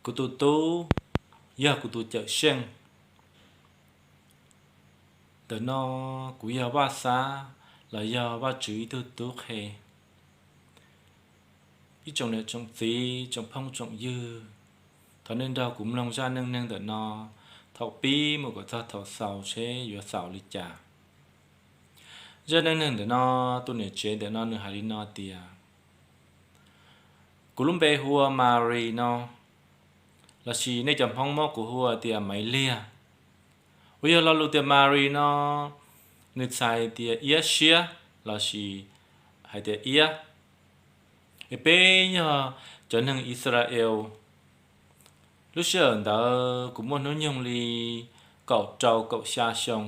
Kuv tus tub yog kuv tus cawm seej. Ntawm no kuv yog Vaj Xab los yog Vaj Tswv ib tug tub qhe. Ib tsoom niam tsoom txiv, tsoom phooj tsoom ywg, thov nej nrog kuv mloog zaj neej neeg ntawm no thaum pib mus kom txog thaum xaus seb yuav xaus li cas. Zaj neej neeg ntawm no, tus niam tsev ntawm no nws hais li no tias, kuv lub npe hu ua Mary no, lossis nej cov Hmoob muab kuv hu ua tias Maiv Liag. Uas yog lo lus tias Mary no, nws txhais tias iab siab lossis hais tias iab. Es peb yog cov neeg Israel. Lub sij hawm ntawd kuv muaj hnub nyoog li kaum rau kaum xya xyoo.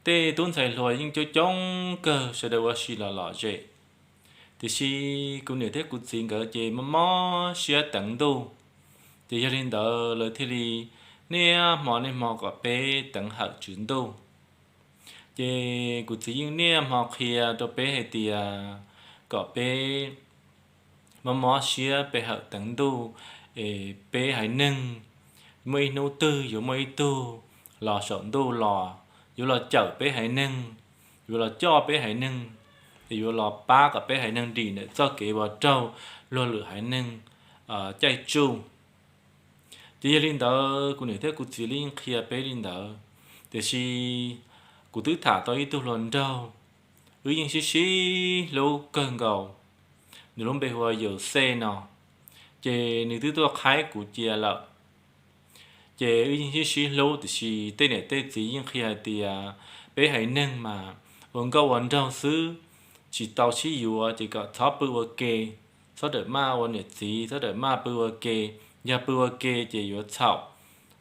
Tej tub ntxhais hluas yeej coob coob kawg, sawv daws ua si los lom zem. Tiam sis kuv niam thiab kuv txiv nkawd ces mob mob siab teev ntuj, ces yog li ntawd lawv thiaj li niaj hmo niaj hmo kom peb teev hawm Tswv Ntuj. Ces kuv txiv yeej niaj hmo qhia rau peb hais tias kom peb mob mob siab pe hawm teev ntuj, es peb haiv neeg muaj ib hnub twg yuav muaj ib tug los saum ntuj los, yuav los cawm peb haiv neeg, yuav los coj peb haiv neeg, es yuav los pab kom peb haiv neeg dim ntawm txoj kev uas raug luag lwm haiv neeg caij tsuj. Ces yog li ntawd kuv niam thiab kuv txiv li yeej qhia peb li ntawd. Tiam sis kuv twb tham tau ib tug hluas nraug, wb yeej sib sib hlub kawg nkaus, nws lub npe hu ua Yauxej no, ces nws twb tuaj qhaib kuv cia lawm. Ces wb yeej sib sib hlub, tiam sis tej niam tej txiv yeej qhia hais tias peb haiv neeg mas ua nkauj ua nraug xwb, tsis tau sib yuav, ces kom txhob pw ua ke, txhob rawm maj ua niam txiv, txhob rawm maj pw ua ke, yog pw ua ke ces yuav txhaum.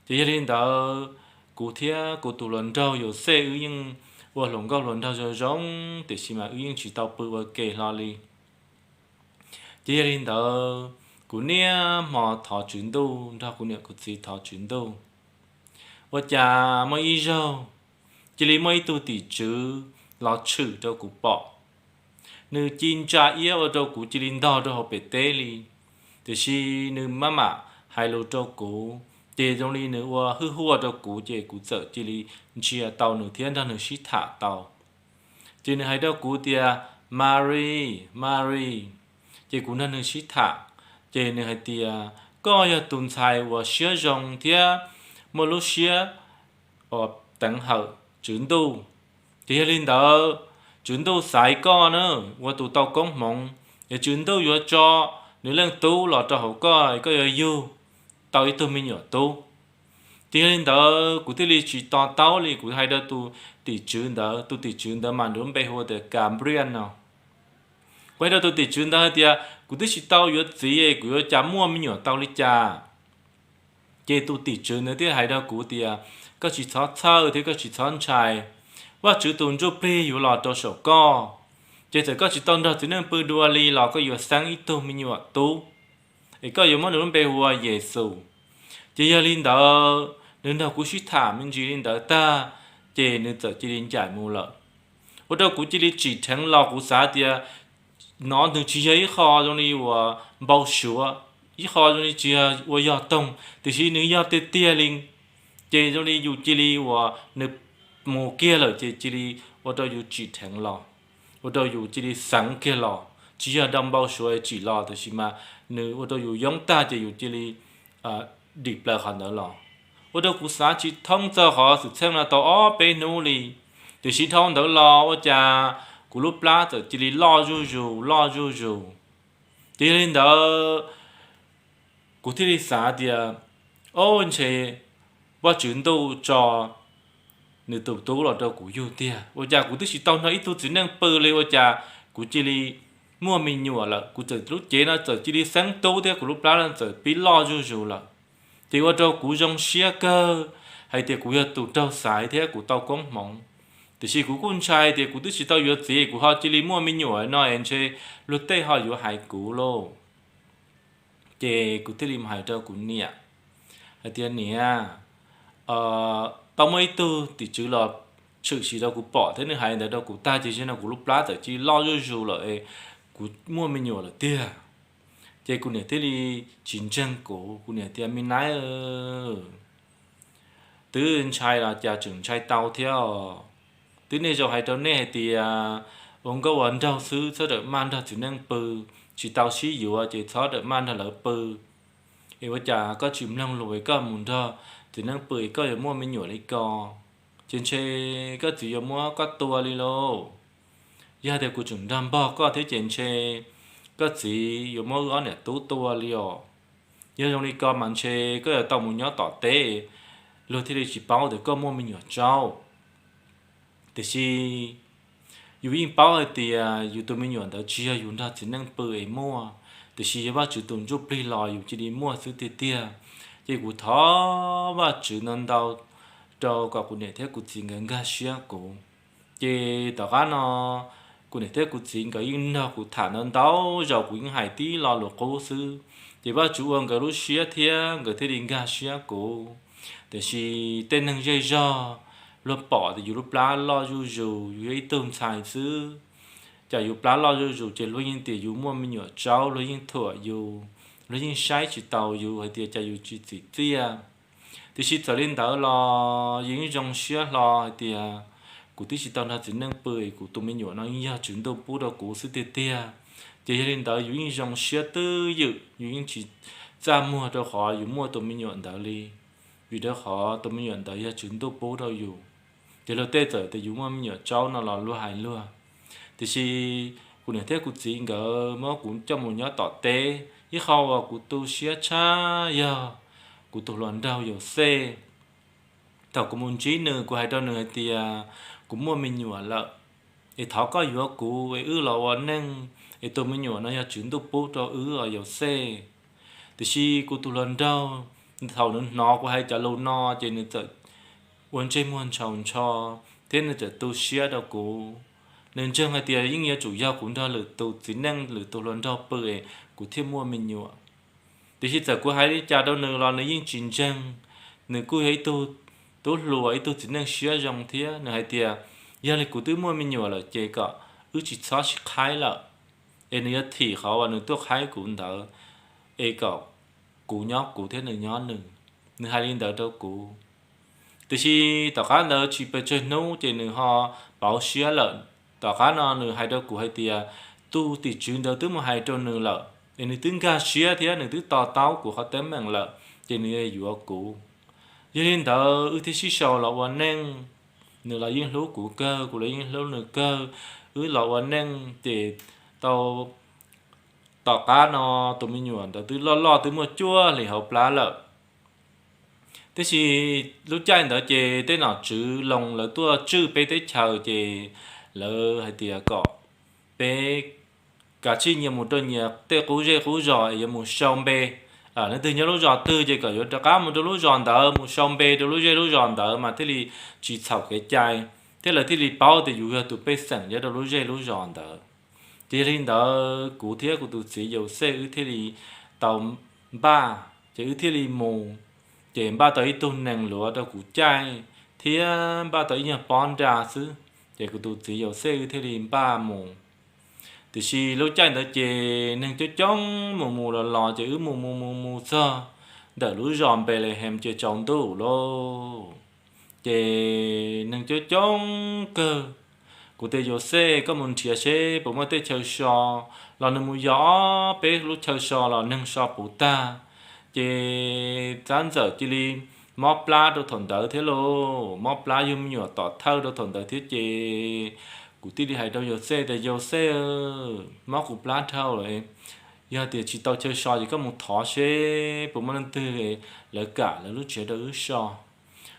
Ces yog li ntawd, kuv thiab kuv tus hluas nraug Yauxej wb yeej ua hluas nkauj hluas nraug zoo zoo, tiam sis mas wb yeej tsis tau pw ua ke hlo li. Ces yog li ntawd, kuv niaj hmo thov Tswv Ntuj, nrog kuv niam kuv txiv thov Tswv Ntuj. Ua cas muaj ib zaug, cia li muaj ib tug tim tswv los tshwm rau kuv pom. Nws ci ntsa iab ua rau kuv cia li ntog rau hauv pem teb li, tiam sis nws maj mam hais lus rau kuv, ces zoo li nws ua hwj huaj rau kuv, ces kuv txawm cia li ntsia tau nws thiab nrog nws sib tham tau. Ces nws hais rau kuv tias, Mary, Mary. Ces kuv nrog nws sib tham, ces nws hais tias, koj yog tus ntxhais uas siab zoo thiab muaj lub siab uas teev hawm Tswv Ntuj. Ces yog li ntawd, Tswv Ntuj xaiv koj na ua tus tau koob hmoov, es Tswv Ntuj yuav tso nws leej tub los rau hauv koj, koj yuav yug tau ib tug me nyuam tub. Ces yog li ntawd kuv thiaj li tsis to taub li, kuv hais rau tus tim tswv ntawd, tus tim tswv ntawd mas nws lub npe hu ua tias Gabriel no. Kuv hais rau tus tim tswv ntawd hais tias, kuv twb tsis tau yuav txiv, kuv yuav cas muaj me nyuam tau li cas? Ces tus tim tswv ntawd thiaj hais rau kuv tias, koj tsis txhob txhawj thiab koj tsis txhob ntshai. Vajtswv tus Ntsujplig yuav los rau saum koj, ces txawm koj tsis tau nrog txiv neej pw dua li los koj yuav xeeb ib tug me nyuam tub, es koj yuav muab nws lub npe hu ua Yexus. Ces yog li ntawd, nws nrog kuv sib tham me ntsis li ntawd tag, ces nws txawm cia li ncaim mus lawm. Ua rau kuv cia li tsim dheev los, kuv xav tias, no nws tsis yog ib qho zoo li uas npau suav, ib qho zoo li tsis yog ua yog toog, tiam sis nws yog tiag tiag li. Ces zoo li yus cia li uas nws mus kiag lawm ces cia li ua rau yus tsim dheev los, ua rau yus cia li xeev kiag los, tsis yog npau suav tsim los, tiam sis mas nws ua rau yus yoob tag ces yus cia li dim plaws qhov ntawd los. Ua rau kuv xav tsis thoob txog qhov xwm txheej no tau ob peb hnub li. Tiam sis dhau ntawd los ua cas kuv lub plab txawm cia li loj zuj zus, loj zuj zus. Ces yog li ntawd, kuv thiaj li xav tias, o, ntshe Vajtswv ntuj tso nws tus tub los rau kuv yug tiag. Ua cas kuv twb tsis tau nrog ib tug txiv neej pw li ua cas kuv cia li muaj me nyuam lawm? Kuv txawm lub cev no txawm cia li xeeb tub thiab kuv lub plab no txawm pib loj zuj zus lawm. Ces ua rau kuv zoo siab kawg hais tias kuv yog tus raug xaiv thiab kuv tau koob hmoov. Tiam sis kuv kuj ntshai tias kuv twb tsis tau yuav txiv, kuv ho cia li muaj me nyuam no es ntshe luag tej ho yuav hais kuv lauj. Ces kuv thiaj li mus hais rau kuv niam hais tias, niam, tau muaj ib tug tim tswv los tshwm sim rau kuv pom thiab nws hais ntawd rau kuv tag ces zaum no kuv lub plab txawm cia li loj zuj zus lawm es kuv muaj me nyuam lawm tiag. Ces kuv niam thiaj li tsis ntseeg kuv, kuv niam tias, Me nab, twb ntshai los cas tseem ntshai tau thiab. Twb nej zaum hais rau nej hais tias ua nkauj ua nraug xwb, txhob rawm maj nrog txiv neej pw, tsis tau sib yuav ces txhob rawm maj nrog lawv pw. Es ua cas koj tsis mloog lus es koj mus nrog txiv neej pw es koj yuav muaj me nyuam li ko, ces ntshe koj txiv yuav muab koj tua li lauj. Yog tias kuv tseem nrog npog koj thiab ces ntshe koj txiv yuav muab wb ob niam tub tua li os. Yog zoo li ko mas ntshe koj yuav tau mus nyob tom teb, luag thiaj li tsis paub tias koj muaj me nyuam tsaub. Tiam sis yus yeej paub hais tias yus tus me nyuam ntawd tsis yog yus nrog txiv neej pw es muaj, tiam sis yog Vajtswv tus ntsuj plig los yus cia li muaj xwb tiag tiag. Ces kuv thov Vajtswv ntau ntau rau kom kuv niam thiab kuv txiv nkawd nkag siab kuv. Ces tom qab no kuv niam thiab kuv txiv nkawd yeej nrog kuv tham ntau ntau zaus, kuv yeej hais tib lo lus qub xwb. Ces Vajtswv ua nkawd lub siab thiab nkawd thiaj li nkag siab kuv. Tiam sis tej neeg zej zog luag pom tias yus lub plab loj zuj zus, yus yog ib tug ntxhais xwb, cas yus plab loj zuj zus ces luag yeej tias yus muaj me nyuam tsaub, luag yeej thuam yus, luag yeej saib tsis taus yus hais tias cas yus tsis txim txiaj. Tiam sis txawm li ntawd los yus yeej zoo siab hlo hais tias kuv twb tsis tau nrog txiv neej pw, kuv tus me nyuam no yeej yog Tswv Ntuj pub rau kuv xwb tiag tiag. Ces yog li ntawd yus yeej zoo siab twj ywm, yus yeej tsis txaj muag rau qhov yus muaj tus me nyuam ntawd li, vim rau qhov tus me nyuam ntawd yog Tswv Ntuj pub rau yus. Ces luag tej txawm tias yus muaj me nyuam tsaub no los luag hais luag. Tiam sis kuv niam thiab kuv txiv nkawd muab kuv coj mus nyob tom teb. Ib qho uas kuv tu siab tshaj yog kuv tus hluas nraug Yauxej. Thaum kuv mus ntsib nws, kuv hais rau nws hais tias kuv muaj me nyuam lawm, es thov koj yuav kuv es wb los ua neej, es tus me nyuam no yog Tswv Ntuj pub rau wb os Yauxej. Tiam sis kuv tus hluas nraug, thaum nws hnov kuv hais cov lus no ces nws txawm ua ntsej muag ntshaus ntsho thiab nws txawm tu siab rau kuv. Nws ntseeg hais tias yeej yuav tsum yog kuv nrog lwm tus txiv neej, lwm tus hluas nraug pw es kuv thiaj muaj me nyuam. Tiam sis txawm kuv hais li cas rau nws los nws yeej tsis ntseeg. Nws kuj yog ib tug tub hluas, ib tug txiv neej siab zoo thiab, nws hais tias yog li kuv twb muaj me nyuam lawm ces kom wb tsis txhob sib qhaib lawm, es nws yuav thim qhov uas nws tuaj qhaib kuv ntawd, es kom kuv nyob kuv thiab nws nyob nws. Nws hais li ntawd rau kuv. Tiam sis tom qab ntawd tsis pes tsawg hnub ces nws ho pauv siab lawm. Tom qab no nws hais rau kuv hais tias tus tim tswv ntawd twb mus hais rau nws lawm, es nws twb nkag siab thiab nws twb to taub kuv qhov teeb meem lawm, ces nws yuav kuv. Yog li ntawd wb thiaj sib sau los ua neej. Nws los yeej hlub kuv kawg, kuv los yeej hlub nws kawg. Wb los ua neej ces tau tom qab no tus me nyuam ntawd twb loj loj twb muaj cuaj hlis hauv plab lawm. Tiam sis lub caij ntawd ces tej nom tswv Loos lawv tuaj tswj peb teb chaws ces lawv hais tias kom peb kav tsij nyias mus rau nyias tej qub zej qub zos es yuav mus sau npe. Leej twg nyob lub zos twg ces kom yuav rov qab mus rau lub zos ntawd mus sau npe rau lub zej lub zos ntawd mas thiaj li tsis txhaum kev cai, thiab lawv thiaj li paub tias yus yog tus pej xeem nyob rau lub zej lub zos ntawd. Ces yog li ntawd kuv thiab kuv tus txiv Yauxej wb thiaj li tau npaj, ces wb thiaj li mus. Ces npaj tau ib tug nees luav rau kuv caij thiab npaj tau ib nyuag pob nra xwb, ces kuv tus txiv Yauxej wb thiaj li npaj mus. Tiam sis lub caij ntawd ces neeg coob coob mus mus los los ces wb mus mus mus mus txog ntawm lub zos Npelehees ces tsaus ntuj lauj. Ces neeg coob coob kawg. Kuv tias Yauxej, koj mus nrhiav seb puas muaj tej chaw so, los nws mus yos ob peb lub chaw so los neeg so puv tag. Ces txav ntxawm cia li mob plab rau thaum ntawd thiab lauj, mob plab yug me nyuam tom thawj rau thaum ntawd thiab ces kuv thiaj li hais rau Yauxej tias, Yauxej, mob kuv plab dhau lawm, yog tias tsis tau chaw so ces koj mus thov seb puas muaj leej twg lawv kam lawv lub tsev rau wb so.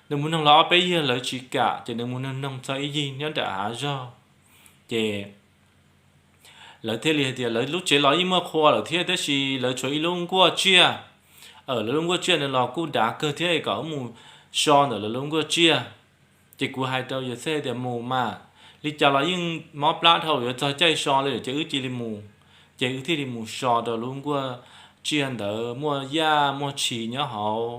Nws mus noog los ob peb yig lawv tsis kam, ces nws mus noog noog txog ib yig nyob nram hav zog, ces lawv thiaj li hais tias lawv lub tsev los yeej muaj qhua lawm thiab, tab sis lawv tshuav ib lub nkuaj tsiaj. Lawv lub nkuaj tsiaj nws los kuj dav kawg thiab, kom wb mus so ntawm lawv lub nkuaj tsiaj. Ces kuv hais rau Yauxej tias mus mas, li cas los yeej mob plab dhau yuav txog caij so li lawm ces wb cia li mus. Ces wb thiaj li mus so rau lub nkuaj tsiaj ntawd muaj yaj muaj tshis nyob hauv.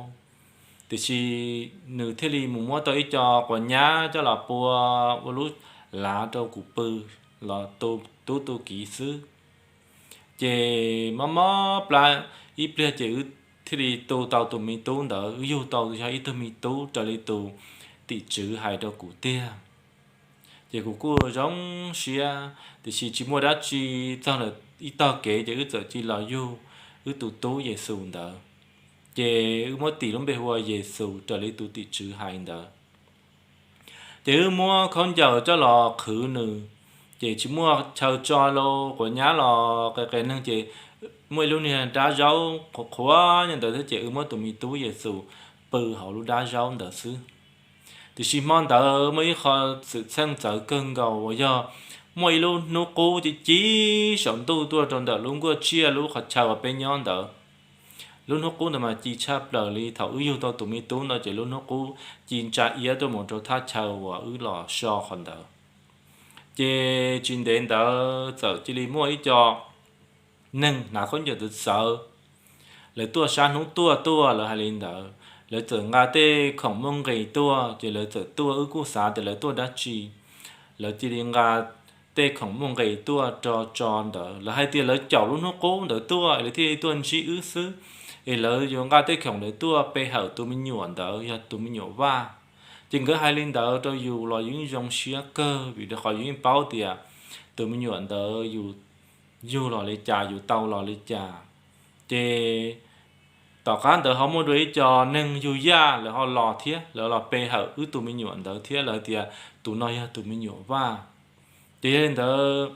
Tiam sis nws thiaj li mus muab tau ib co quav nyab coj los pua ua lub lav rau kuv pw los tu tub tu kiv xwb. Ces mob mob plab ib pliag ces wb thiaj li tu tau tus me tub ntawd, wb yug tau yog ib tug me tub raws li tus tim tswv hais rau kuv tiag. Ces kuv kuj zoo siab, tiam sis tsis muaj dab tsi, txog ib tog kev ces wb txawm cia li los yug wb tus tub Yexus ntawd. Ces wb muab tis lub npe hu ua Yexus raws li tus tim tswv hais ntawd. Ces wb muab khaub ncaws coj los qhwv nws, ces tsis muaj chaw tso los quav nyab los qe qe neeg, ces muaj ib lub niag dab zaub qhuav qhuav nyob ntawd thiab, ces wb muab tus me tub Yexus pw hauv lub dab zaub ntawd xwb. Tiam sis hmo ntawd muaj ib qho xwm txheej txawv kawg nkaus uas yog muaj ib lub hnub qub ci ci saum ntuj tuaj rau ntawm lub nkuaj tsiaj lub qhov chaw uas peb nyob ntawd. Lub hnub qub ntawd mas ci tshaj plaws li. Thaum wb yug tau tus me tub ntawd ces lub hnub qub ci ntsa iab tuaj mus rau thaj chaw uas wb los so qhov ntawd. Ces tsis ntev ntawd txawm cia li muaj ib co neeg hnav khaub ncaws txawv txawv, lawv tuaj sab hnub tuaj tuaj, lawv hais li ntawd. Lawv txawm nqa tej khoom muaj nqis tuaj, ces lawv txawm tuaj, wb kuj xav tias lawv tuaj dab tsi. Lawv cia li nqa tej khoom muaj nqis tuaj rau tso ntawd, lawv hais tias lawv caum lub hnub qub ntawd tuaj, lawv thiaj li tuaj ntsib wb xwb, es lawv yuav nqa tej khoom ntawd tuaj pe hawm tus me nyuam ntawd yog tus me nyuam vaj. Ces nkawd hais li ntawd rau yus los yus yeej zoo siab kawg, vim rau qhov yus yeej paub tias tus me nyuam ntawd yus yug los li cas, yus tau los li cas. Ces tom qab ntawd ho muaj dua ib co neeg yug yaj, lawv ho los thiab, lawv los pe hawm wb tus me nyuam ntawd thiab, lawv tias tus no yog tus me nyuam vaj. Ces yog li ntawd,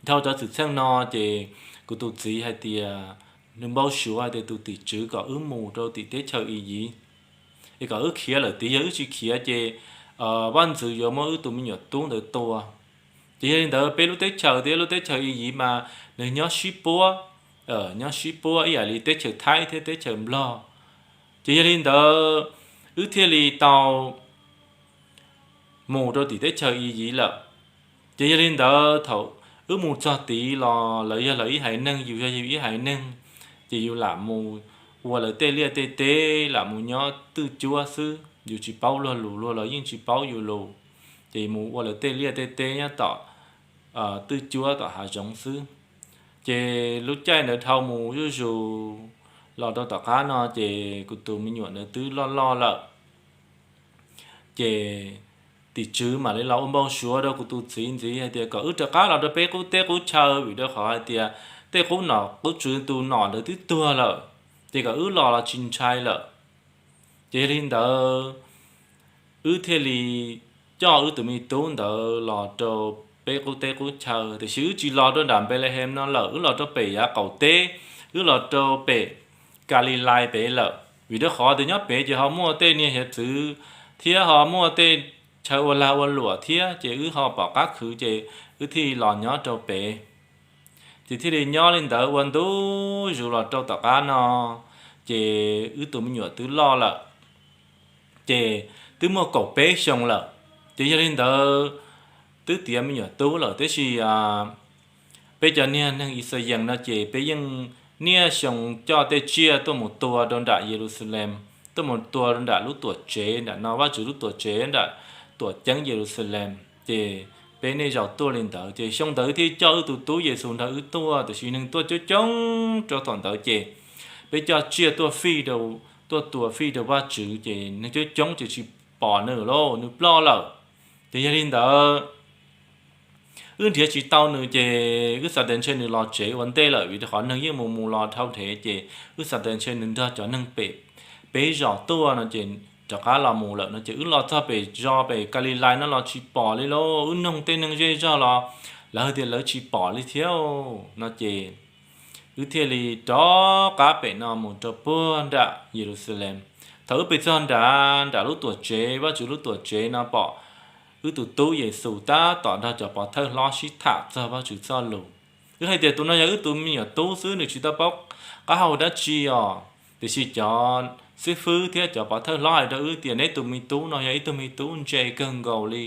dhau cov xwm txheej no, ces kuv tus txiv hais tias nws npau suav hais tias tus tim tswv kom wb mus rau tim teb chaws Iyiv, es kom wb khiav lawm tiag, yog wb tsis khiav ces vaj ntxwv yuav muab wb tus me nyuam tub ntawd tua. Ces yog li ntawd peb lub teb chaws thiab lub teb chaws Iyiv mas nws nyob sib puab, nyob sib puab ib yam li teb chaws Thaib thiab teb chaws Nplog. Ces yog li ntawd wb thiaj li tau mus rau tim teb chaws Iyiv lawm. Ces yog li ntawd thaum wb mus txog tid los lawv yog lawv ib haiv neeg, yus yog yus ib haiv neeg, ces yus lam mus ua lawv tej liaj tej teb, lam mus nyob twj cuab xwb, yus tsis paub luag lus, luag los yeej tsis paub yus lus. Ces mus ua lawv tej liaj tej teb nyob tom twj cuab tom hav zoov xwb. Ces lub caij ntawd dhau mus zuj zus los rau tom qab no ces kuv tus me nyuam ntawd twb loj loj lawm. Ces tim tswv mam li los ua npau suav rau kuv tus txiv ntxiv hais tias kom wb rov qab los rau peb qub teb qub chaw, vim rau qhov hais tias tej qub nom qub tswv tus nom ntawd twb tuag lawm, ces kom wb los los tsis ntshai lawm. Ces yog li ntawd, wb thiaj li coj wb tus me tub ntawd los rau peb qub teb qub chaw, tiam sis wb tsis los rau nram Npelehees no lawm, wb los rau pem yav qaum teb, wb los rau pem Kalilais pem lawm, vim rau qhov tias nyob pem ces ho muaj tej niag hiav txwv thiab ho muaj tej chaw ua lag ua luam thiab, ces wb ho pom qab khwv ces wb thiaj los nyob rau pem. Ces thiaj li nyob li ntawd ua ntu zus los rau tom qab no, ces wb tus me nyuam twb loj lawm, ces twb muaj kaum peb xyoo lawm. Ces yog li ntawd, twb tiav me nyuam tub lawm, tiam sis peb cov niag neeg Yixalayees no ces peb yeej niaj xyoo coj tej tsiaj tuaj mus tua rau nram Yeluxalees, tuaj mus tua rau nram lub tuam tsev nram no, Vajtswv lub tuam tsev nram tuam ceeb Yeluxalees. Ces peb niaj zaus tuaj li ntawd, ces xyoo ntawd thiaj coj wb tus tub Yexus nrog wb tuaj, tiam sis neeg tuaj coob coob rau thaum ntawd, ces peb coj tsiaj tuaj fij rau, tuaj tua fij rau Vajtswv, ces neeg coob coob ces tsis pom nws lauj, nws ploj lawm. Ces yog li ntawd, wb nrhiav tsis tau nws, ces wb xav tias ntshe nws los tsev ua ntej lawm, vim rau qhov neeg yeej mus mus los dhau dhev, ces wb xav tias ntshe nws nrog cov neeg pem peb zos tuaj no ces rov qab los mus lawm no, ces wb los txog pem zos pem Kalilais no los tsis pom li lauj. Wb noog tej neeg zej zog los lawv hais tias lawv tsis pom li thiab no, ces wb thiaj li rov qab pem no mus rau puag nram Yeluxalees. Thaum wb pem txog nram, nram lub tuam tsev, Vajtswv lub tuam tsev no, pom wb tus tub Yexus tab tom nrog cov pov thawj hlob sib tham txog Vajtswv txoj lus. Wb hais tias tus no yog wb tus me nyuam tub xwb, nws tsis tau paub qab hau dab tsi os. Tiam sis cov xib fwb thiab cov pov thawj hlob hais rau wb tias neb tus me tub no yog ib tug me tub ntse kawg nkaus li.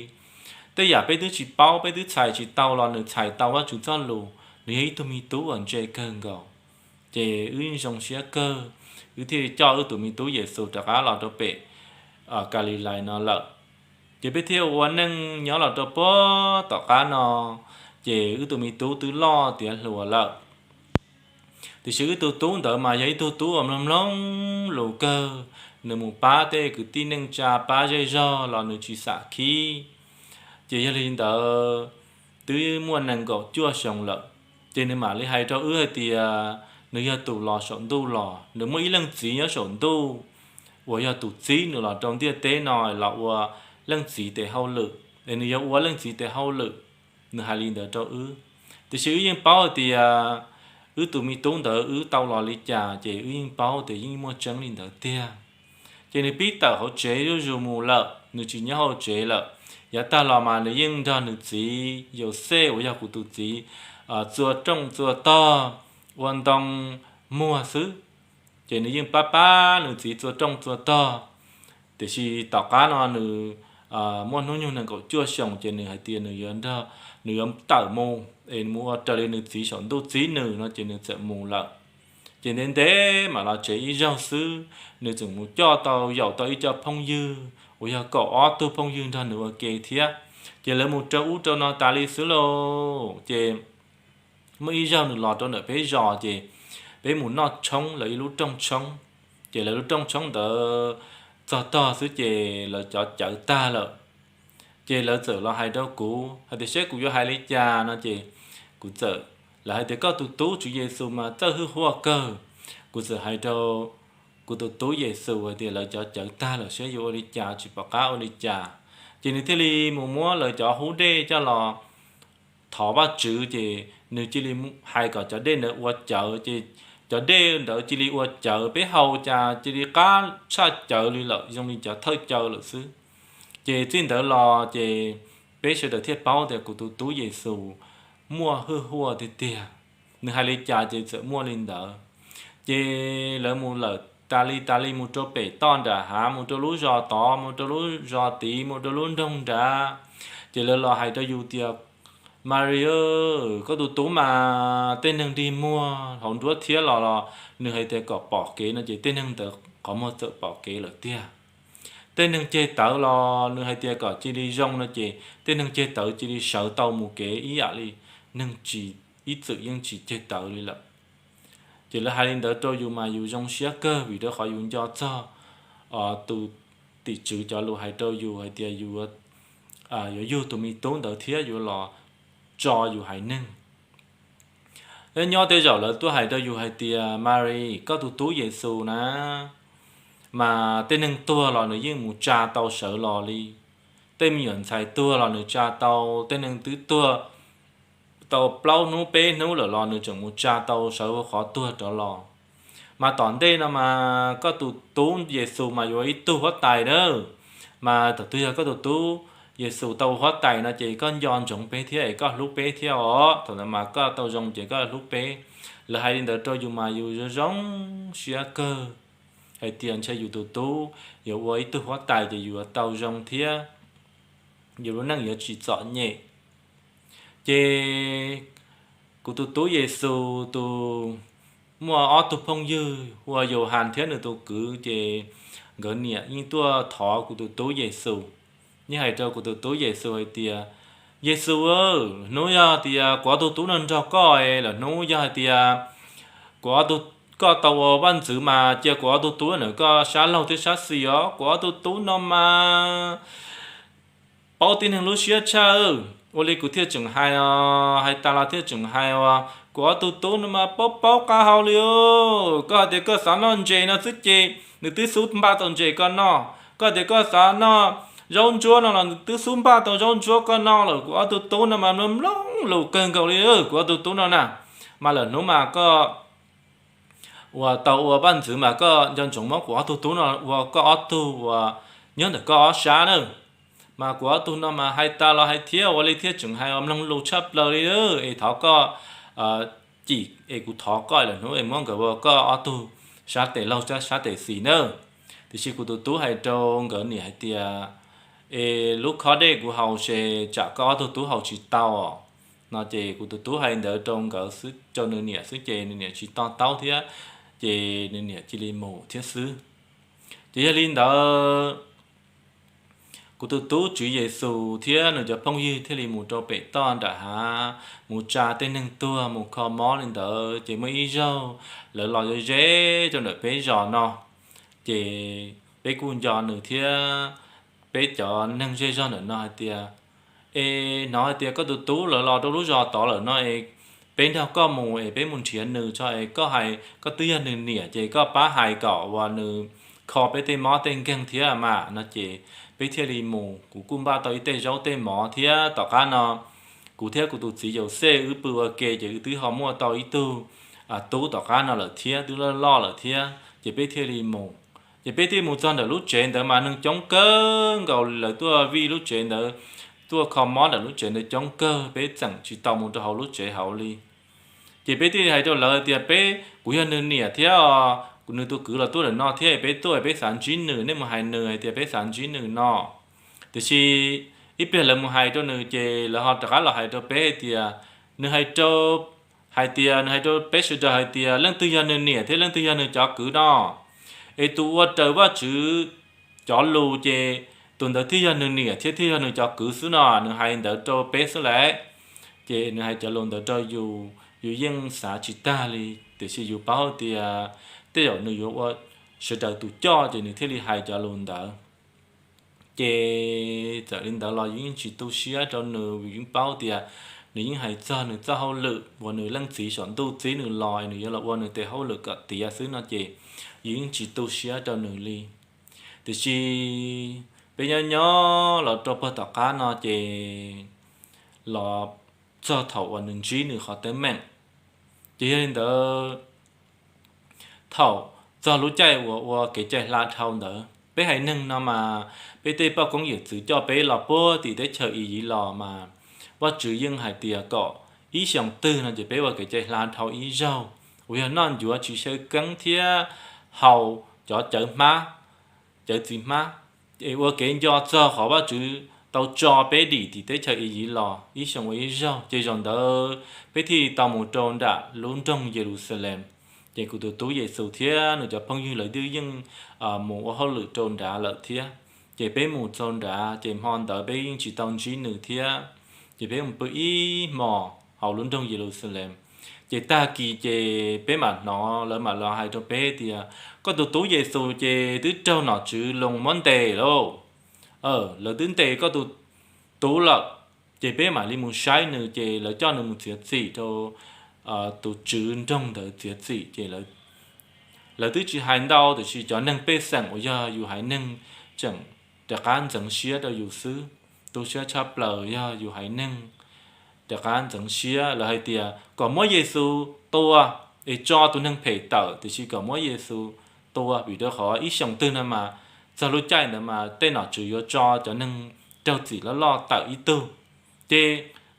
Tej yam peb twb tsis paub, peb twb txhais tsis tau los nws txhais tau Vajtswv txoj lus, nws yog ib tug me tub uas ntse kawg nkaus. Ces wb zoo siab kawg, wb thiaj coj wb tus me tub Yexus rov qab los rau pem Kalilais no lawm. Ces peb thiaj ua neej nyob los rau puag tom qab no, ces wb tus me tub twb loj tiav hluas lawm. Tiam sis wb tug tub ntawd mas yog ib tug tub uas mloog mloog lus kawg, nws mus pab tej kwv tij neej tsa pab zej zog los nws tsis xam khib. Ces yog li ntawd twb muaj nees nkaum cuaj xyoo lawm, ces nws mam li hais rau wb hais tias nws yog tus los saum ntuj los, nws muaj ib leej txiv nyob saum ntuj uas yog tus txib nws los rau ntiaj teb no los ua leej txiv tes hauj lwm, es nws yuav ua leej txiv tes hauj lwm. Nws hais li ntawd rau wb, tiam sis wb yeej paub hais tias wb tus me tub ntawd wb tau los li cas ces wb yeej paub tias yeej muaj tseeb li ntawd tiag. Ces nws pib tawm hauv tsev zuj zus mus lawm, nws tsis nyob hauv tsev lawm. Yav tag los mas nws yeej nrog nws txiv Yauxej uas yog kuv tus txiv txua rooj txua tog, ua ntoo muag xwb. Ces nws yeej pab pab nws txiv txua rooj txua tog. Tiam sis tom qab no nws muaj hnub nyoog nees nkaum cuaj xyoos ces nws hais tias nws yuav nrog, nws yuav tawm mus es mus ua raws li nws txiv saum ntuj txib nws no ces nws txawm mus lawm. Ces ntev ntev mam los tsev ib zaug xwb, nws txawm mus coj tau, yaum tau ib co phooj ywg uas yog kaum ob tug phooj ywg nrog nws ua ke thiab. Ces lawv mus rau ub rau no tas li xwb lauj. Ces muaj ib zaug nws los rau ntawm peb zos ces peb mus noj tshoob lawv ib lub rooj tshoob. Ces lawv lub rooj tshoob ntawd txog tog xwb ces lawv cov cawv tag lawm. Ces lawv txawm los hais rau kuv hais tias seb kuv yuav hais li cas no ces kuv txawm, lawv hais tias koj tus tub Tswv Yexus mas txawj hwj huaj kawg. Kuv txawm hais rau kuv tus tub Yexus hais tias lawv cov cawv tag lawm seb yuav ua li cas, tsis pom qab ua li cas. Ces nws thiaj li mus muab lawv cov hub dej coj los thov Vajtswv, ces nws cia li hais kom cov dej ntawd ua cawv, ces cov dej ntawd cia li ua cawv, peb haus cas cia li qab tshaj cawv li lawm, zoo li cov thawj cawv lawm xwb. Ces txij ntawd los ces peb sawv daws thiaj paub tias kuv tus tub Yexus muaj hwj huaj tiag tiag, nws hais li cas ces txawm muaj li ntawd. Ces lawv mus lawm tas li tas li, mus rau pem toj nram hav, mus rau lub zos tod, mus rau lub zos tid, mus rau lub nroog nrad. Ces lawv los hais rau yus tias Mari, koj tus tub mas tej neeg dig muag hauv nruab thiab los, nws hais tias kom pom kev no ces tej neeg ntawd qhov muag txawm pom kev lawm tiag. Tej neeg ceg tawv los nws hais tias kom cia li zoo no ces tej neeg ceg tawv cia li sawv tau mus kev ib yam li neeg tsis, ib txwm yeej tsis ceg tawv li lawm. Ces lawv hais li ntawd rau yus mas yus zoo siab kawg vim rau qhov yus nco txog tus tim tswv cov lus hais rau yus hais tias yus yuav yug tus me tub ntawd thiab yuav los tso yus haiv neeg. Nyob tej zaum lawv tuaj hais rau yus hais tias Mari, koj tus tub Yexus na, mas tej neeg tuag los nws yeej mus tsa tau sawv los li. Tej me nyuam ntxhais tuag los nws tsa tau, tej neeg twb tuag tau plaub hnub peb hnub lawm los nws tseem mus tsa tau sawv qhov tuag rov los. Mas tom ntej no mas koj tus tub Yexus mas yuav ua ib tug huab tais na. Mas thaum twg yog koj tus tub Yexus tau ua huab tais no ces koj nco ntsoov peb thiab es koj hlub peb thiab os. Thaum ntawd mas koj tau zoo ces koj hlub peb. Lawv hais li ntawd rau yus mas yus zoo zoo siab kawg hais tias ntshe yus tus tub yuav ua ib tug huab tais ces yus yuav tau zoo thiab yus lub neej yuav tsis txom nyem. Ces kuv tus tub Yexus tus muaj ob tug phooj ywg hu ua Yauhas thiab nws tus kwv, ces nkawd niam yeej tuaj thov kuv tus tub Yexus, yeej hais rau kuv tus tub Yexus hais tias, Yexus, hnub yog tias kuv ob tug tub no nrog koj, lawm hnub yog hais tias kuv ob tug, koj tau ua vaj ntxwv mas cia kuv ob tug tub ntawm koj sab laug thiab sab xis os. Kuv ob tug tub no mas paub tib neeg lub siab tshaj. Ua li kuv thiaj tseem hais os, hais tas los thiaj tseem hais os, kuv ob tug tub no mas paub paub qab hau li. Koj hais tias koj xav noj ntses no xwb ces nws twb xub npaj tau ntses koj noj. Koj hais tias koj xav noj zaub ntsuab no los nws twb xub npaj tau zaub ntsuab koj noj lawm. Kuv ob tug tub no mas mloog mloog lus kawg nkaus li. Kuv ob tug tub no na, mas lawm hnub mas koj uas tau ua vaj ntxwv mas koj nco ntsoov muab kuv ob tug tub no ua koj ob tug uas nyob ntawm koj ob sab na. Mas kuv ob tug no mas hais tas los hais thiab, ua li thiaj tseem hais uas mloog lus tshaj plaws li. Es thov koj cim es kuv thov koj lawm hnub es muab nkawd ua koj ob tug sab tes laug thiab sab tes xis na. Tiam sis kuv tus tub hais rau nkawd niam hais tias, Es lub khob dej kuv haus ces tsam koj ob tug tub haus tsis tau os. No ces kuv tus tub hais ntawd rau nkawd, rau nws niam xwb ces nws niam tsis to taub thiab, ces nws niam cia li mus thiab xwb. Ces yog li ntawd, Kuv tus tub Tswv Yexus thiab nws cov phooj ywg thiaj li mus rau pem toj nram hav, mus tsa tej neeg tuag mus kho mob li ntawd. Ces muaj ib zaug lawv los ze ze rau ntawm peb zos no, ces peb kuj nco nws thiab peb cov neeg zej zog ntawm no hais tias, Es hnov hais tias koj tus tub lawv los rau lub zos tod lawm no es peb nrog koj mus es peb mus nrhiav nws tso es koj hais koj twb yog nws niam ces koj pab hais kom uas nws kho peb tej mob tej nkeeg thiab mas no ces peb thiaj li mus. Kuv kuj npaj tau ib tej zaub tej mov thiab tom qab no kuv thiab kuv tus txiv Yauxej wb pw ua ke ces wb twb ho muaj tau ib tug tub tom qab no lawm thiab twb loj loj lawm thiab ces peb thiaj li mus. Ces peb thiaj mus txog ntawm lub tsev ntawd mas neeg coob kawg nkaus li, lawv tuaj vij lub tsev ntawd, tuaj kho mob ntawm lub tsev ntawd coob kawg, peb tseem tsis tau mus rau hauv lub tsev hauv li. Ces peb thiaj li hais rau lawv tias, Peb, kuv yog nws niam thiab, nws tus kwv los tuaj ntawm no thiab, peb tuaj peb xav ntsib nws, nej mus hais nws hais tias peb xav ntsib nws no. Tiam sis ib pliag lawv mus hais rau nws ces lawv ho rov qab los hais rau peb hais tias, nws hais rau, hais tias nws hais rau peb sawv daws hais tias leej twg yog nws niam thiab leej twg yog nws cov kwv no, es tus ua raws Vajtswv cov lus ces tus ntawd thiaj yog nws niam thiab thiaj yog nws cov kwv xwb no. Nws hais ntawd rau peb xwb lawm. Ces nws hais cov lus ntawd rau yus, yus yeej xav tsis tag li, tiam sis yus paub tias tej zaum nws yuav ua sawv daws tus coj ces nws thiaj li hais cov lus ntawd. Ces txawm li ntawd los yus yeej tsis tu siab rau nws, yus yeej paub tias nws yeej hais txog nws txoj hauj lwm uas nws leej txiv saum ntuj txib nws los, nws yuav los ua nws tes hauj lwm kom tiav xwb no ces yus yeej tsis tu siab rau nws li. Tiam sis peb nyob nyob los rau puag tom qab no ces los txog thaum uas nws ntsib nws qhov teeb meem. Ces yog li ntawd, thaum txog lub caij uas ua kev cai hla dhau ntawd, peb haiv neeg no mas peb tej poj koob yawm txwv coj peb los puag tim teb chaws Iyiv los mas Vajtswv yeej hais tias kom ib xyoos twg no ces peb ua kev cai hla dhau ib zaug, uas yog noj ncuav tsis xyaw keeb thiab haus cov cawv hmab, cawv txiv hmab, es ua kev nco txog qhov Vajtswv tau tso peb dim tim teb chaws Iyiv los ib xyoos ua ib zaug. Ces zaum ntawd peb thiaj tau mus rau nram lub nroog Yeluxalees. Ces kuv tus tub Yexus thiab nws cov phooj ywg lawv twb yeej mus ua hauj lwm rau nrad lawm thiab. Ces peb mus txog nrad ces hmo ntawd peb yeej tsis tau ntsib nws thiab. Ces peb mus pw ib hmos hauv lub nroog Yeluxalees. Ces tag kis ces peb mam hnov lawv mam los hais rau peb tias, Koj tus tub Yexus ces twb raug nom tswv Loos muab ntes lauj. Lawv twb ntes koj tus tub lawm. Ces peb mam li mus saib nws ces lawv coj nws mus txiav txim rau tus tswv nroog ntawd txiav txim ces lawv twb tsis hais ntau, tiam sis cov neeg pej xeem uas yog yus haiv neeg tseem rov qab ntxeev siab rau yus xwb. Tu siab tshaj plaws yog yus haiv neeg rov qab ntxeev siab. Lawv hais tias kom muab Yexus tua es tso tus neeg phem tawm, tiam sis kom muab Yexus tua, vim rau qhov ib xyoos twg no mas txog lub caij ntawd mas tej nom tswv yuav tso cov neeg raug txim loj loj tawm ib tug. Ces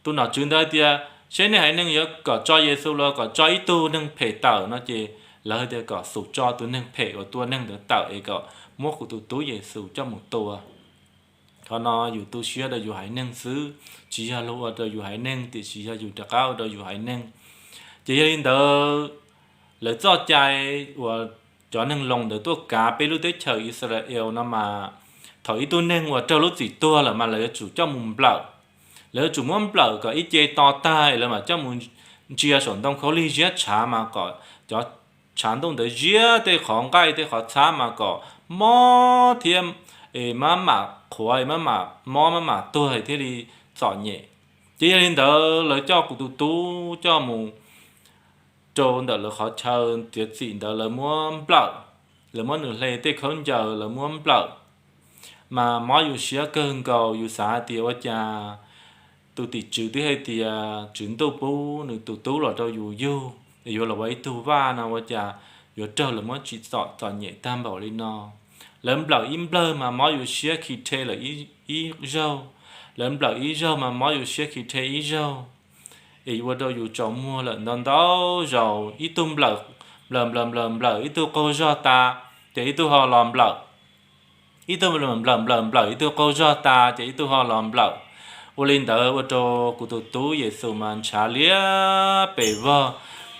tus nom tswv ntawd hais tias, Seb nej haiv neeg yuav kom tso Yexus los kom tso ib tug neeg phem tawm no. Ces lawv hais tias kom xum tso tus neeg phem uas tua neeg ntawd tawm es kom muab kuv tus tub Yexus coj mus tua. Qhov no yus tu siab rau yus haiv neeg xwb, tsis yog luag ua rau yus haiv neeg, tiam sis yog yus rov qab ua rau yus haiv neeg. Ces yog li ntawd, lawv txoj cai uas cov neeg Loos ntawd tuaj kav peb lub teb chaws Israel no mas, thaum ib tug neeg uas raug lub txim tuag lawm mas lawv yuav tsum coj mus nplawm. Lawv yuav tsum muab nplawm kom ib ce to tag lawv mam coj mus ntsia saum ntoo khaub lig ziab tshav mas kom cov tshav ntuj ntawd ziab tej qhov nqaij tej qhov txhab mas kom mob thiab mab mam qhuav, mab mam mob mab mam tuag thiaj li txom nyem. Ces yog li ntawd lawv coj kuv tus tub coj mus rau ntawm lawv qhov chaw txiav txim ntawd lawv muab nplawm, lawv muab nws hle tej khaub ncaws lawv muab nplawm. Mas mob yus siab kawg nkaus, yus xav hais tias ua cas tus tim tswv twb hais tias tswv ntuj pub nws tus tub los rau yus yug es yuav los ua ib tug vaj no ua cas yuav raug lawv muab tsim txom txom nyem tag npaum li no. Lawv nplawm ib nplawg mas mob yus siab khi rhe lawm ib zaug, lawv nplawm ib zaug mas mob yus siab khi rhe ib zaug. Es ua rau yus tsaus muag lawm ntau ntau zaus, ib tug nplawm nplawm nplawm nplawm ib tug qaug zog tas, ces ib tug ho los nplawm, ib tug nplawm nplawm nplawm ib tug qaug zog tas ces ib tug ho los nplawm. Ua li ntawd ua rau kuv tus tub Yexus mas ntshav liab pes vog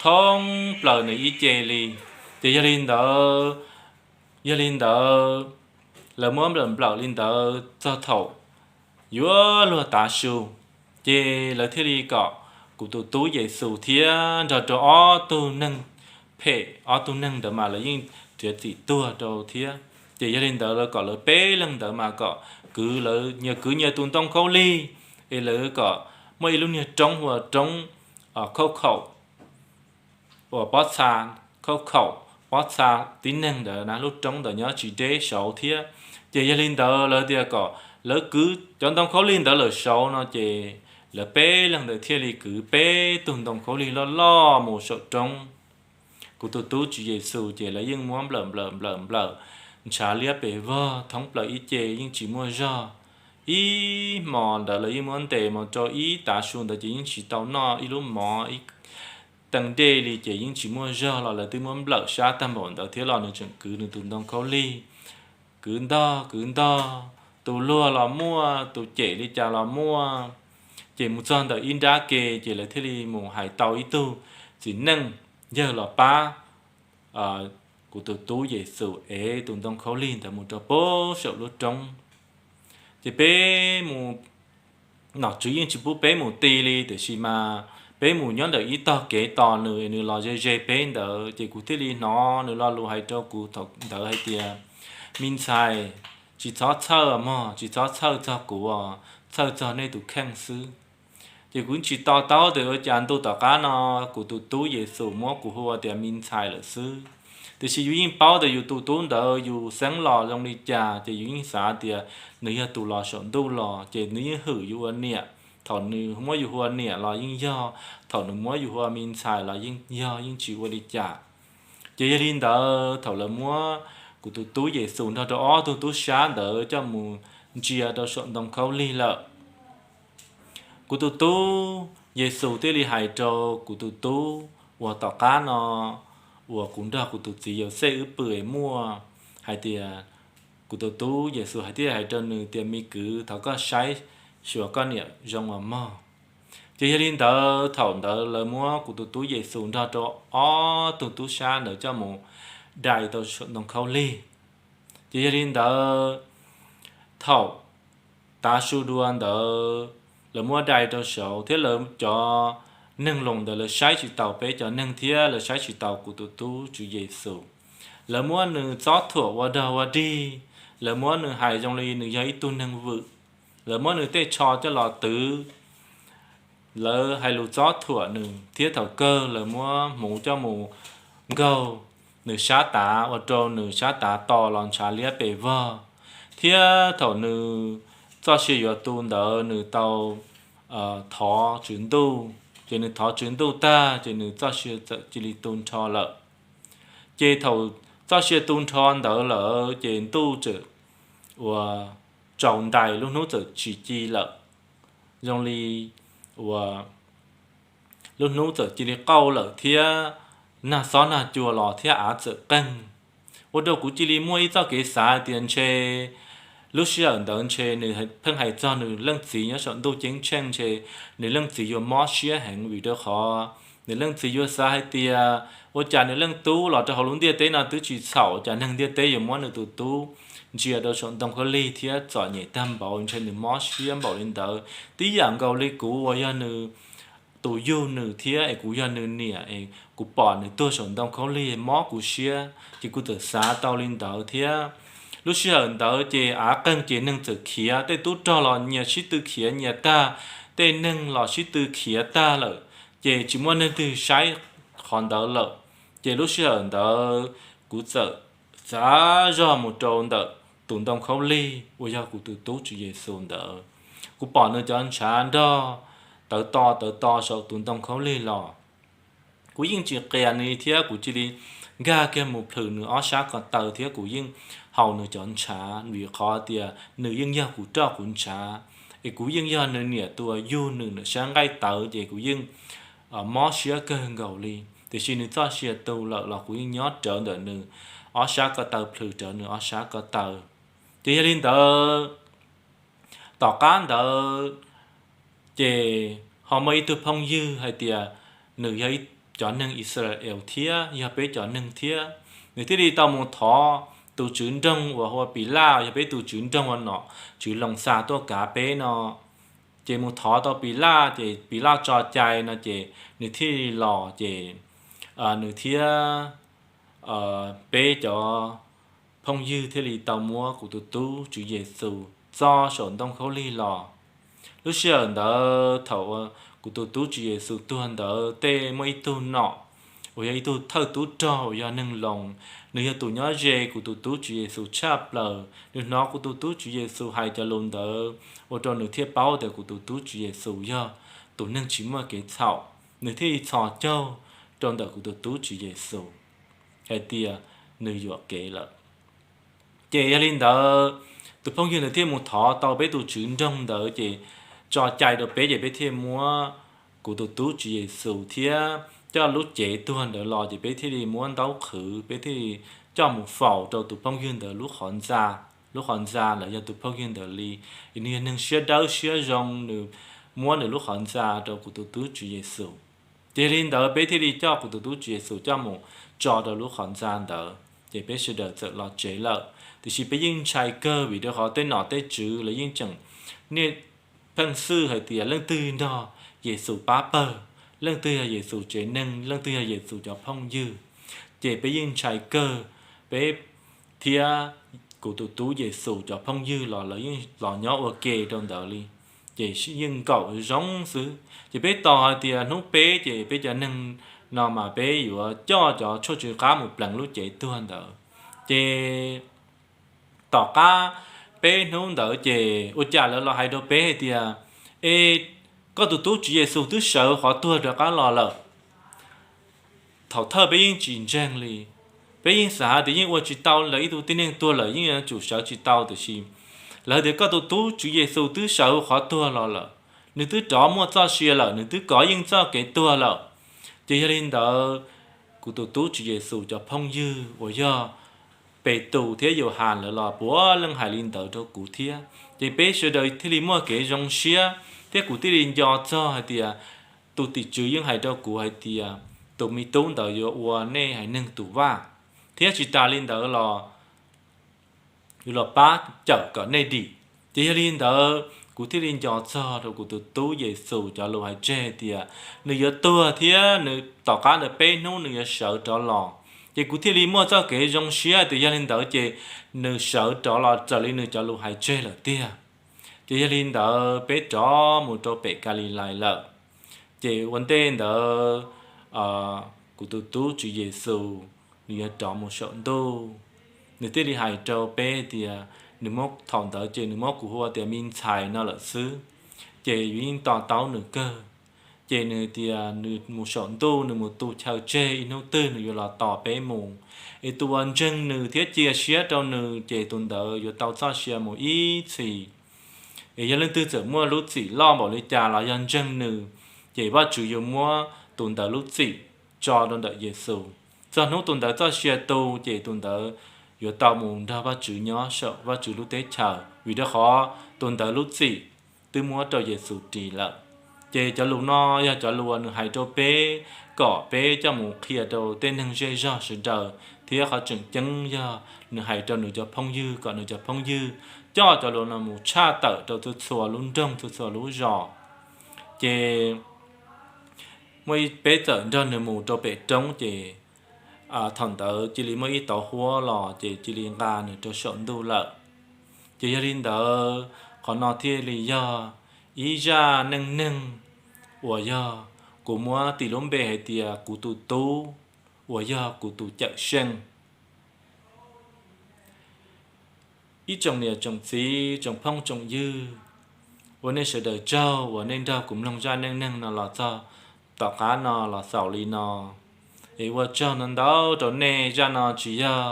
thoob plaws nws ib ce li. Ces yog li ntawd, yog li ntawd lawv muab nplawm nplawm li ntawd txog thaum yuav luag tav su, ces lawv thiaj li kom kuv tus tub Yexus thiab nrog rau ob tug neeg phem, ob tug neeg ntawd mas lawv yeej txiav txim tuag rau thiab. Ces yog li ntawd lawv kom lawv peb leeg ntawd mas kom kwv lawv nyias kwv nyias tus ntoo khaub lig, es lawv kom muaj ib lub niag roob hu ua roob khauj khaum uas pob txha, khauj khaum pob txha tib neeg ntawd na, lub roob ntawd nyob tsis deb saud thiab. Ces yog li ntawd lawv tias kom lawv kwv cov ntoo khaub lig ntawd lawm saud no, ces lawv peb leeg ntawd thiaj li kwv peb tug ntoo khaub lig loj loj mus saum roob. Kuv tus tub tswv Yexus ces lawv yeej muab nplawm nplawm nplawm nplawm ntshav liab pes vog thoob plaws ib ce yeej tsis muaj zog. Ib hmo ntawd lawv yeej muab ntes mus rau ib tav su ntawd ces yeej tsis tau noj ib lub mov ib teev dej li, ces yeej tsis muaj zog los lawv twb muab nplawm sab tag npaum ntawd thiab los nws tseem kwv nws tus ntoo khaub lig. Kwv ntog kwv ntog, tus luag los muaj, tus cem li cas los muaj. Ces mus txog ntawm ib nrab ke, ces lawv thiaj li mus hais tau ib tug txiv neej yawg los pab kuv tus tub Yexus ev tus ntoo khaub lig ntawd mus rau pem saum lub roob. Ces peb mus, nom tswv yeej tsis pub peb mus ti li, tiam sis mas peb mus nyob ntawm ib tog kev tos nws, nws los ze ze peb ntawd, ces kuv thiaj li hnov nws lo lus hais rau kuv thaum ntawd hais tias, me ntxhais, tsis txhob txhawj mog, tsis txhob txhawj txog kuv, txhawj txog nej tus kheej xwb. Ces kuv tsis to taub tias ua cas ntu tom qab no kuv tus tub Yexus muab kuv hu ua tias me ntxhais lawm xwb. Tiam sis yus yeej paub tias yus tus tub ntawd yus xeeb los zoo li cas, ces yus yeej xav tias nws yog tus los saum ntuj los, ces nws yeej hwm yus ua niam. Thaum nws muab yus hu ua niam los yeej yog, thaum nws muab yus hu ua me ntxhais los yeej yog, yeej tsis ua li cas. Ces yog li ntawd thaum lawv muab kuv tus tub Yexus nrog rau ob tug tub sab ntawd coj mus ntsia rau saum ntoo khaub lig lawm, kuv tus tub Yexus thiaj li hais rau kuv tus tub uas tom qab no uas kuv nrog kuv tus txiv Yauxej wb pw muaj hais tias, kuv tus tub Yexus hais thiaj hais rau nws tias, me kwv, thov koj saib xyuas koj niam zoo uas mog. Ces yog li ntawd thaum ntawd lawv muab kuv tus tub Yexus nrog rau ob tug tub sab ntawd coj mus dai tau saum ntoo khaub lig. Ces yog li ntawd thaum tav su dua ntawd lawv muab dai rau saud thiab lawv cov neeg los ntawd lawv saib tsis taus peb cov neeg thiab lawv saib tsis taus kuv tus tub tswv Yexus. Lawv muab nws txob thuam ua dog ua dig, lawv muab nws hais zoo li nws yog ib tug neeg vwm, lawv muab nws tej tsho coj los twv, lawv hais lus txob thuam nws thiab thaum kawg lawv muab hmuv coj mus nkaug nws sab tav ua rau nws sab tav to los ntshav liab pes vog. Thiab thaum nws txoj sia yuav tu ntawd nws tau thov Tswv Ntuj, ces nws thov Tswv Ntuj tag ces nws txoj sia txawm cia li tu nrho lawm. Ces thaum txoj sia tu nrho ntawd lawm ces ntuj txawm uas tsaus ntais, lub hnub txawm tsis ci lawm, zoo li uas lub hnub txawm cia li qauj lawm thiab nag xob nag cua los thiab av txawm qeeg. Ua rau kuv cia li muaj ib txoj kev xav tias ntshe lub sij hawm ntawd ntshe nws pheej hais txog nws leej txiv nyob saum ntuj ceeb tsheej, ntshe nws leej txiv yuav mob siab heev vim rau qhov nws leej txiv yuav xav hais tias ua cas nws leej tub los rau hauv lub ntiaj teb no twb tsis txhaum, cas neeg ntiaj teb yuav muab nws tus tub ntsia rau saum ntoo khaub lig thiab txom nyem tag npaum, ntshe nws mob siab npaum li ntawd. Tib yam nkaus li kuv uas yog nws tus yug nws thiab es kuv yog nws niam es kuv pom nws tuag saum ntoo khaub lig mob kuv siab, ces kuv txawm xav tau li ntawd thiab. Lub sij hawm ntawd ces av qeeg ces neeg txawm khiav, tej tub rog los nyias sib tw khiav nyias tag, tej neeg los sib tw khiav tag lawm, ces tsis muaj neeg twg saib qhov ntawd lawm. Ces lub sij hawm ntawd kuv txawm xav zog mus rau ntawm tus ntoo khaub lig uas yog kuv tus tub tswv Yexus ntawd. Kuv pom nws cov ntshav nrog tawv to tawv to saum tus ntoo khaub lig los. Kuv yeej tsis qias nws thiab kuv cia li nkag kiag mus plhws nws ob sab ko taw thiab kuv yeej haus nws cov ntshav vim qhov tias nws yeej yog kuv roj kuv ntshav, es kuv yeej yog nws niam tus uas yug nws, nws sab nqaij tawv ces kuv yeej mob siab kawg nkaus li. Tiam sis nws txoj sia tu lawm los kuv yeej nyob rawv ntawm nws ob sab ko taw, plhws rawv nws ob sab ko taw. Ces yog li ntawd, tom qab ntawd ces ho muaj ib tug phooj ywg hais tias nws yog cov neeg Israel thiab yog peb cov neeg thiab, nws thiaj li tau mus thov tus tswv nroog uas hu ua Pilaj, yog peb tus tswv nroog uas nom tswv Loos Xas tuaj kav peb no, ces mus thov tau Pilaj, ces Pilaj tso cai no ces nws thiaj li los, ces nws thiab peb cov phooj ywg thiaj li tau muab kuv tus tub Tswv Yexus txo saum ntoo khaub lig los. Lub sij hawm ntawd thaum kuv tus tub Tswv Yexus tuag ntawd tej muaj ib tug nom uas yog ib tug thawj tub rog uas yog neeg Loos, nws yog tus nyob ze kuv tus tub Tswv Yexus tshaj plaws. Nws hnov kuv tus tub Tswv Yexus hais cov lus ntawd ua rau nws thiaj paub tias kuv tus tub Tswv Yexus yog tus neeg tsis muaj kev txhaum. Nws thiaj li txhos caug rau ntawm kuv tus tub Tswv Yexus hais tias nws yuam kev lawm. Ces yog li ntawd, tus phooj ywg ntawd thiaj mus thov tau peb tus tswv nroog ntawd ces tso cai rau peb, ces peb thiaj muab kuv tus tub Tswv Yexus thiab coj lub cev tuag ntawd los, ces peb thiaj li muab ntaub qhwv, peb thiaj li coj mus faus rau tus phooj ywg ntawd lub qhov ntxa. Lub qhov ntxa los yog tus phooj ywg ntawd li, nws yog neeg siab dawb siab zoo, nws muab nws lub qhov ntxa rau kuv tus tub Tswv Yexus. Ces yog li ntawd peb thiaj li coj kuv tus tub Tswv Yexus coj mus tso rau lub qhov ntxa ntawd, ces peb sawv daws txawm los tsev lawm. Tiam sis peb yeej ntshai kawg vim rau qhov tej nom tej tswv los yeej tseem niaj pheej xwj hais tias leej twg nrog Yexus pab pawg, leej twg yog Yexus tsev neeg, leej twg yog Yexus cov phooj ywg. Ces peb yeej ntshai kawg, peb thiab kuv tus tub Yexus cov phooj ywg los lawv yeej los nyob ua ke rau ntawd li, ces yeej nkaum zoo xwb. Ces peb tos hais tias hnub peb ces peb cov neeg no mas peb yuav coj cov tshuaj tsw qab mus pleev lub cev tuag ntawd. Ces tom qab peb hnub ntawd ces ua cas lawv los hais rau peb hais tias, es koj tus tub Tswv Yexus twb sawv qhov tuag rov qab los lawm. Thaum thawj peb yeej tsis ntseeg li, peb yeej xav hais tias yeej ua tsis tau, lawv ib tug tib neeg tuag lawm yeej yuav tsum sawv tsis tau, tiam sis lawv tias koj tus tub Tswv Yexus twb sawv qhov tuag los lawm, nws twb rov muaj txoj sia lawm, nws twb kov yeej txoj kev tuag lawm. Ces yog li ntawd, kuv tus tub Tswv Yexus cov phooj ywg uas yog Petus thiab Yauhas lawv los puav leej hais li ntawd rau kuv thiab. Ces peb sawv daws thiaj li muaj kev zoo siab, thiab kuv thiaj li nco txog hais tias tus tim tswv yeej hais rau kuv hais tias tus me tub ntawd yuav ua nej haiv neeg tus vaj, thiab tsis tas li ntawd los yuav los pab cawm kom nej dim. Ces yog li ntawd kuv thiaj li nco txog rau kuv tus tub Yexus cov lus hais tseg tias nws yuav tuag thiab nws tom qab ntawd peb hnub nws yuav sawv rov los. Ces kuv thiaj li muaj txoj kev zoo siab tias yog li ntawd ces nws sawv rov los raws li nws cov lus hais tseg lawm tiag. Ces yog li ntawd peb rov mus rau pem Kalilais lawm. Ces ua ntej ntawd kuv tus tub Tswv Yexus nws yuav rov mus saum ntuj, nws thiaj li hais rau peb tias nws muab, thaum ntawd ces nws muab kuv hu ua tias me ntxhais no lawm xwb, ces yus yeej to taub nws kawg. Ces nws tias nws mus saum ntuj, nws mus tu chaw tseg, ib hnub twg nws yuav los tos peb mus. Es tus uas ntseeg nws thiab cia siab rau nws ces tus ntawd yuav tau txoj sia mus ib txhis. Es yog leej twg txawm muaj lub txim loj npaum li cas los yog ntseeg nws, ces Vajtswv yuav muab tus ntawd lub txim tso rau ntawm Yexus. Txog hnub tus ntawd txoj sia tu ces tus ntawd yuav tau mus nrog Vajtswv nyob saum Vajtswv lub teb chaws, vim rau qhov tus ntawd lub txim twb muab rau Yexus ris lawm. Ces cov lus no yog cov lus uas nws hais rau peb kom peb coj mus qhia rau tej neeg zej zog sawv daws, thiab qhov tseem ceeb yog nws hais rau nws cov phooj ywg kom nws cov phooj ywg coj cov lus no mus tshaj tawm rau txhua txhua lub nroog, txhua txhua lub zos. Ces muaj ib, peb txawm nrog nws mus rau pem roob, ces thaum ntawd cia li muaj ib tauv huab los ces cia li nqa nws rau saum ntuj lawm. Ces yog li ntawd, qhov no thiaj li yog ib zaj neej neeg uas yog kuv muab tis lub npe hais tias kuv tus tub uas yog kuv tus cawm seej. Ib tsoom niam tsoom txiv, tsoom phooj tsoom ywg, ua nej sawv daws tsaug uas nej nrog kuv mloog zaj neej neeg no los txog tom qab no los xaus li no. Es ua tsaug ntau ntau rau nej. Zaj no tsis yog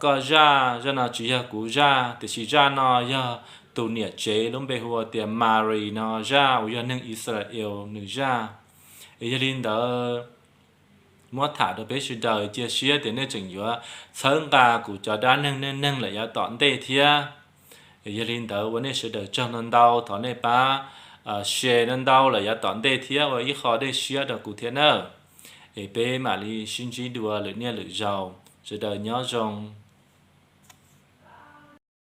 koj zaj, zaj no tsis yog kuv zaj, tiam sis zaj no yog tus niam tsev lub npe hu ua tias Mari no zaj, uas yog neeg Israel nws zaj. Es yog li ntawd, muab tham rau peb sawv daws, cia siab tias nej tseem yuav txhawb nqa kuv cov dab neeg neej neeg lawm yav tom ntej thiab. Es yog li ntawd, ua nej sawv daws tsaug ntau ntau, thov nej pab share ntau ntau lawm yav tom ntej thiab ua ib qho dej siab rau kuv thiab nawb. Es peb mam li sib ntsib dua lwm niaj lwm zaus, sawv daws nyob zoo.